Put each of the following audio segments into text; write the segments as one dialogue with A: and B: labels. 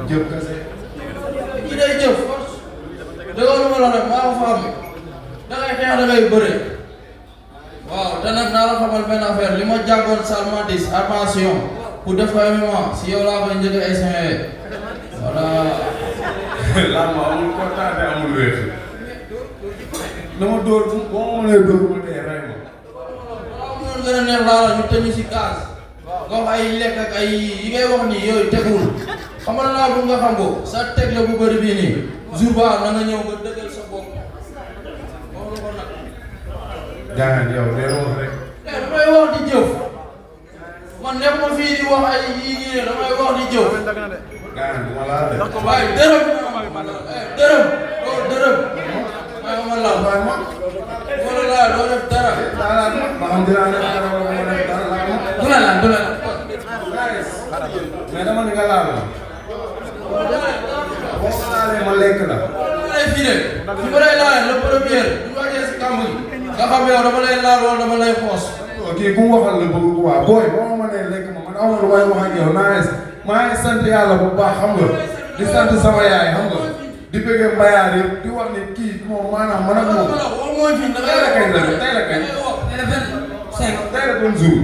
A: jëf kese.
B: kii day jëf force. dëgg lu ma la def maa ko fa am da ngay xeex da ngay bëre. waaw te nag naa la xamal benn affaire li ma jàngoon Salmandis armation pour def ko MMA si yow laa koy njëkk a essayé. voilà.
A: lan ma amul kontaan amul wér. dama dóor bu boo ma mënee dóor ma dee rey ma.
B: waaw mënoon gën a neex laa la ñu tëju si gaz. nga wax ay lekk ak ay yi ngay wax nii yooyu tegul. xamal naa bu nga xam ko sa teg la bu bëri bii nii. jour ba na nga ñëw nga dëggal sa bopp. wax lu ko nag.
A: jaaxal yow dee wax rek.
B: damay wax di jëf. man nekk ma fii di wax ay yii nii damay wax di jëf.
A: jaaxal bu ma laa def.
B: waaye dërëm. dërëm. loolu dërëm. waaye ma laal.
A: waaye ma.
B: wala laa doo def dara.
A: daalaat ma. ma xam dinaa def dara wala ma def dara laal ma.
B: du la laal du la laal.
A: mais dama ni nga laal ma. boo ko laalee ma lekk la.
B: dama lay fii de. fi ma lay laalee le premier bu ñu wàccee si kàmb gi. nga xam yow dama lay laal wala dama lay xoos.
A: ok ku mu waxal la bëgg ko waa booy boo ma mënee lekk ma man aw ma lu may wax ak yow maa ngi sant yàlla bu baax xam nga di sant sama yaay xam nga di bëgg mbayaar yëpp di wax ni kii moom maanaam man ak moom tey la kañ la tey la kañ tey la doon jour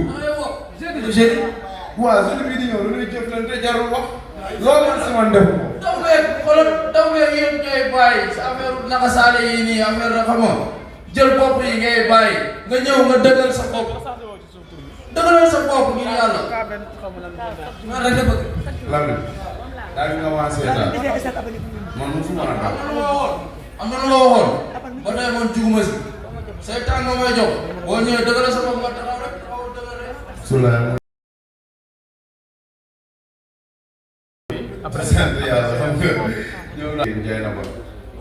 A: waaw jour bii di ñëw lu ñuy jëflante jarul wax loolu man si man def ko
B: taw beeg yéen ñooy bàyyi sa affaire naka saale yi nii affaire la xam nga jël bopp yi ngay bàyyi nga ñëw nga dëggal sa bopp dëggalal sa bopp ngir yàlla. man rek la bëgg.
A: lan daal di nga waa seetaan man mu fu ma la daal.
B: am na lu ma waxoon ba tey man juguma si say tàng nga may jox boo ñëwee dëggalal sa bopp nga taxaw rek taxaw dëggal rek.
A: Souley. après sant yàlla xam nga ñëw naa. jaay na ko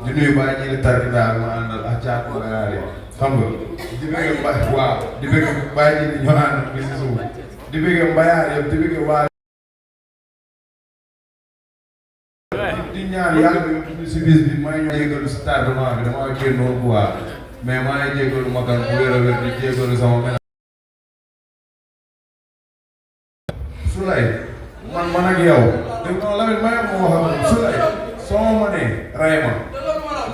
A: di nuyu bàyyi ñi di tarki daal ma àndal ak caat ma yaari xam nga di bëgg mbay waaw di bëgg bàyyi ñi di ñoo ànd bi si suuf di bëgg mbayaar yëpp di bëgg waa di ñaan yàlla bi si bis bi may ñoo jégalu si tardement bi dama génnoon quoi mais maa ngi jégalu ma kan bu wér a wér di jégalu sama mel Souley man ak yow dégg nga Lamine may am ma wax ak Souley soo ma mënee rey ma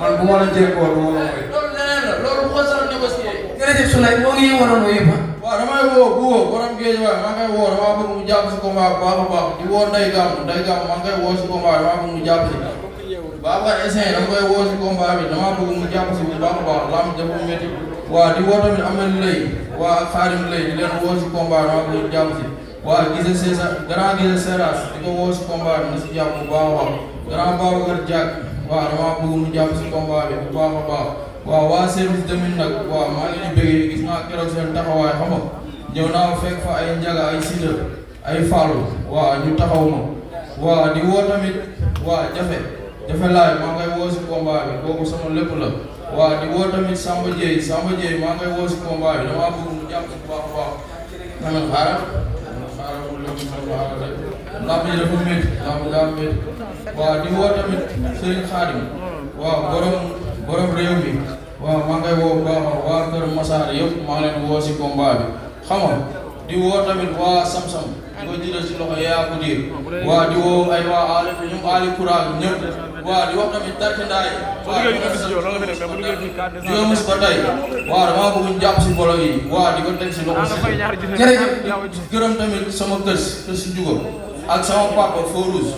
A: man bu ma la jékkoo du ma la mooy.
B: loolu leneen la loolu bu ko sax négocier.
C: jërëjëf Souley moo ngi waroon woo yëpp ah.
B: waaw damay woo bu woo borom géej waay maa ngi koy woo damaa bëgg mu jàpp si combat bu baax a baax di woo Ndeye Gam maa ngi koy woo si combat bi damaa bëgg mu jàpp si. Babacar Essène dama koy woo si combat bi damaa bëgg mu jàpp si bu baax a baax lamb dafa métti. waaw di woo tamit Amel Lay waa ak Xaarim Lay di leen woo si combat damaa bëgg mu jàpp si. waaw Gise César grand Gise Seras di ko woo si combat bi na si jàpp bu baax a baax grand Babacar Diak waaw damaa bëgg mu jàpp si combat bi bu baax a baax waaw waa service demit nag waaw maa ngi leen di bëggee gis naa keroog seen taxawaay xam nga ñëw naa fekk fa ay njaga ay sida ay fàllu waaw ñu taxaw ma waaw di woo tamit waaw jafe laay maa ngay woo si combat bi kooku sama lépp la waaw di woo tamit Samba Dieye maa ngay woo si combat bi damaa bëgg mu jàpp si bu baax a baax tamit xaaral mu lépp xaaral rek lamb yi dafa métti lamb daa métti waaw di woo tamit Serigne Khadim waaw borom réew mi waaw maa ngay woo bu baax waa Kër Massar yëpp maa ngi leen woo si combat bi xam nga di woo tamit waa Samsam di ko jëlee si loxo yaa ko diir waa di woo ay waa ñoom Ali Koura ñëpp waa di wax tamit tarkindaay waa di nga mus ba tey waaw damaa bëgg ñu jàpp si bolo yi waa di ko teg si loxo si jërëjëf gërëm tamit sama kër si Juga ak sama papa Forouz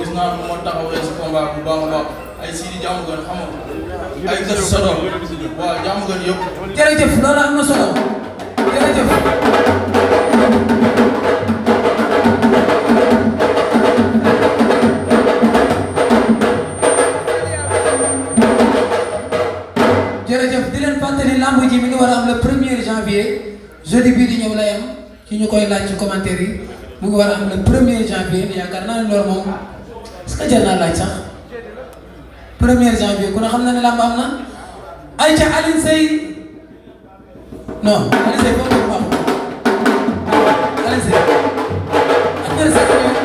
B: gis naa nu ma taxawee si combat bu baax a baax ay Sidi jàmm gën xam nga ay kër Sodom waaw jàmm gën yëpp
C: jërëjëf loolu am na solo jërëjëf. jërëjëf di leen fàttali lamb ji mi ngi war a am le 1er janvier jeudi bii di ñëw lay am ci ñu koy laaj ci commentaire yi mu ngi war a am le 1er janvier yaakaar naa ne loolu moom est-ce que jar naa laaj sax 1er janvier ku ne xam na ne lamb am na ay ca Alioune Seye non Alioune Seye foofu baaxul Alioune Seye